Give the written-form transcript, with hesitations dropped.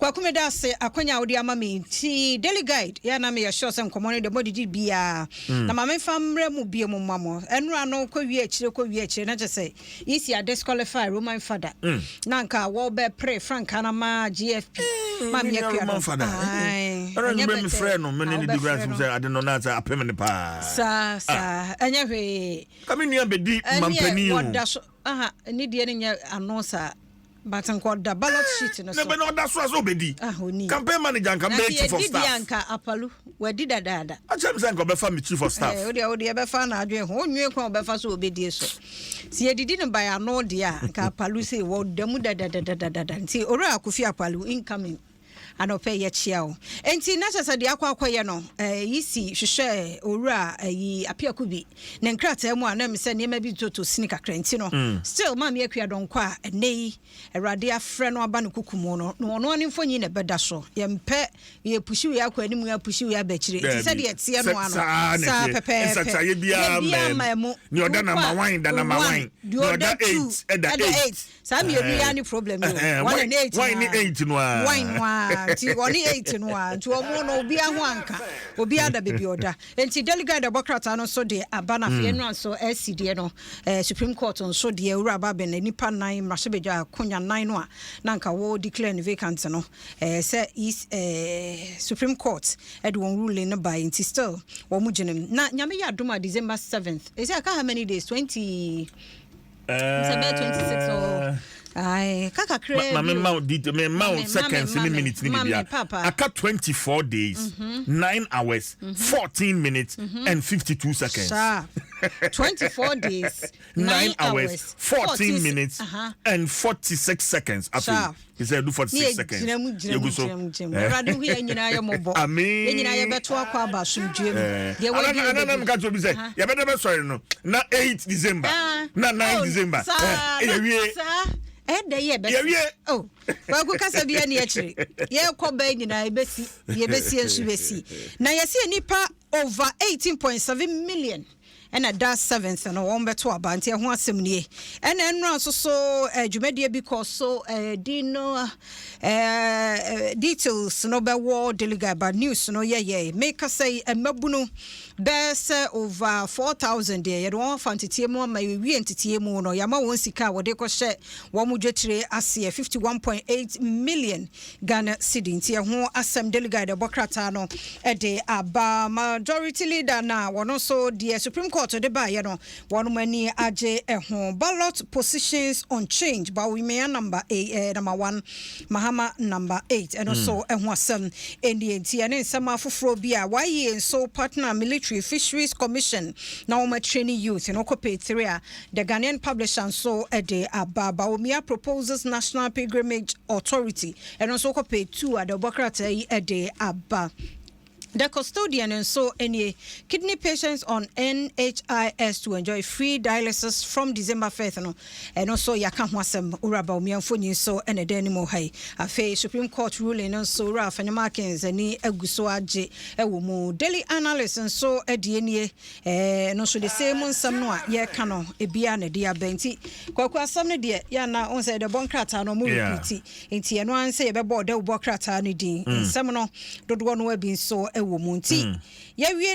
Kwaku, meda ase akwanya a wode ama me. Nti Daily Guide yɛ na meyɛ sure sɛ nkɔmmɔ no deɛ mɔdedi biaa na ma memfa mmerɛ mu bie mu ma mo. Ɛnora no kɔwie akyire, kɔwie akyire na kyɛ sɛ EC a disqualify Roman Father na nka wɔbɛpere frankaa no ma GFP ma me meɛ nua Roman Father. Ɛna nwummerɛ mefrɛ no, me ne ne di kora nsɛm sɛ ade no na sɛ apem ne paa. Saa saa, ɛnyɛ hwee. Ka me nua bɛdi mampani o. Wɔda so aha ne deɛ no nyɛ ano saa, but nka ɔda ballot sheet no so. Ne bɛ na ɔda so a sɛ ɔbɛdi Ah, oni. Campaign manager nka na mbɛyɛ sɛ chief of yɛdi deɛ staff. Anka Apalu wadi dadaada. Akyerɛ me sɛ nka ɔbɛfa me chief of staff. Wodeɛ wodeɛ bɛfa na adwene ho wonwie kwan a wɔbɛfa so wɔbɛdie so sɛ yɛdidi no by ano deɛ a, nka Apalu sei wɔda mu dadadadadada. Nti Owura Kofi Apalu incoming, anɔpɛ yɛkyia wo. Enti na kyerɛ sɛ deɛ akɔyɛ no yi si hwehwɛ Owura ayi Apiaku bi ne nkrataa mu a na sɛ nneɛma bi toto sini kakra. Nti no still Maame Akua Dɔnkɔ a ɛnɛ yi Awurade afrɛ no aba no kuku mu no na ɔno ane mfonyin na ɛbɛda so. Yɛmpɛ yɛpush wei akɔ anim, yɛapush wei aba akyire. Nti sɛdeɛ ɛteɛ no ano saa na saa ɛteɛ. Pɛpɛɛpɛ. Nsakyerɛeɛ biara biara mmaa mmaa mu. Nea ɔda Wokɔ number a, 1 da number 1, 1. deɛ Nea ɔda ɔda 2 8 ɛda ɛda 8. 8. Saa mmienu yi ani problem yi o, 1 and 8. 1 ne 8 no a. 1 no a, nti ɔne 8 no a, nti ɔmo no obiara ho anka, obiara da baabi ɔda. Nti Daily Guide ɛbɔ krataa no nso de aba no. Afei ɛnura nso ɛsi deɛ no Supreme Court nso deɛ Owura Bagbin nipa nan mmarahyɛbadwa akonnwa nan no a na nka wɔ declare no vacant no sɛ Supreme Court ɛde wɔn ruling no ba. Nti still wɔn mo gyina mu na Nyame yɛ adom a, December 7th ɛsɛ aka how many days? 20 sɛ bɛyɛ 26 or ayi ka kakra ma bi me o. ma wo detail, me ma wo Mame, seconds ne mame, minutes ne mame, bibia. Papa. Aka 24 days, 9 hours, 14 minutes and 52 seconds. Saa 24 days, 9 hours, 14 minutes and 46 seconds. Afei he said do 46 seconds. Gyina mu, gyina mu. Yɛgu so. Gyina mu, gyina mu. Awurade hu yɛn nyinaa yɛ mmɔbɔ. Amen. Yɛn nyinaa yɛbɛto akɔ aba asomdwoe mu. Deɛ wadi Ana yɛbɛdi. Meka kyerɛ obi sɛ yɛbɛda bɛsɔre no na 8 December na 9 Oh, December. saa, yɛwie. Saa ɛdɛ yɛ bɛsi. Yɛwie. Oh, Kwaku, kasa bi ani akyire yɛkɔ bɛɛ nyinaa yɛbɛsi, yɛbɛsi nso bɛsi na yɛsi nipa over 18.7 million ɛna da 7th no wɔn bɛto aba. Nti ɛho asɛm nie. Ɛna nnura nso so dwumadie bi kɔ so di no details no bɛwɔ Daily Guide, but news no yɛyɛ mekasa yi, mmabunu bɛɛ sɛ over 4,000 deɛ yɛde wɔn afa nteteɛ mu ama yɛwie nteteɛ mu no, yɛama wɔn sika a wɔde kɔhyɛ wɔn mo dwetire aseɛ, 51.8 million Ghana cedi. Nti ɛho asɛm Daily Guide ɛbɔ krataa no ɛde aba. Majority leader na wɔn nso deɛ Supreme Court de baeɛ no, wɔn ani agye ɛho. Ballot positions unchanged, Bawumia number 8, number 1, Mahama number 8. Ɛno nso ɛho asɛm ɛnie. Nti ɛne nsɛm afoforɔ bi a wayɛ nso, partner Military Fisheries Commission na wɔn training youth no kɔ page 3 a the Ghanaian Publisher nso ɛde aba. Bawumia proposes National Pilgrimage Authority, ɛno nso kɔ page 2 a the ɔbɔ krataa yi ɛde aba. The Custodian nso nie: kidney patients on NHIS to enjoy free dialysis from December 5th no, ɛno nso yɛaka ho asɛm. Owura Bawumia mfonyin nso ɛna ɛda anim ha yi. Afei Supreme Court ruling no nso, Owura Afenyo Markins ani agu so agye ɛwɔ mu. Daily Analyst nso ɛdeɛ nie. Ɛno nso de same nsɛm no a yɛreka no ebia na ɛde aba. Nti Kwaku, asɛm no deɛ yɛana wɔn sɛ yɛde bɔ nkrataa no ɔmo repeat, nti ɛno ara sɛ yɛbɛbɔ ɔdɛ wobɔ krataa no din. Nsɛm no dodoɔ no abi nso ɛwɔ mu. Nti yɛwie.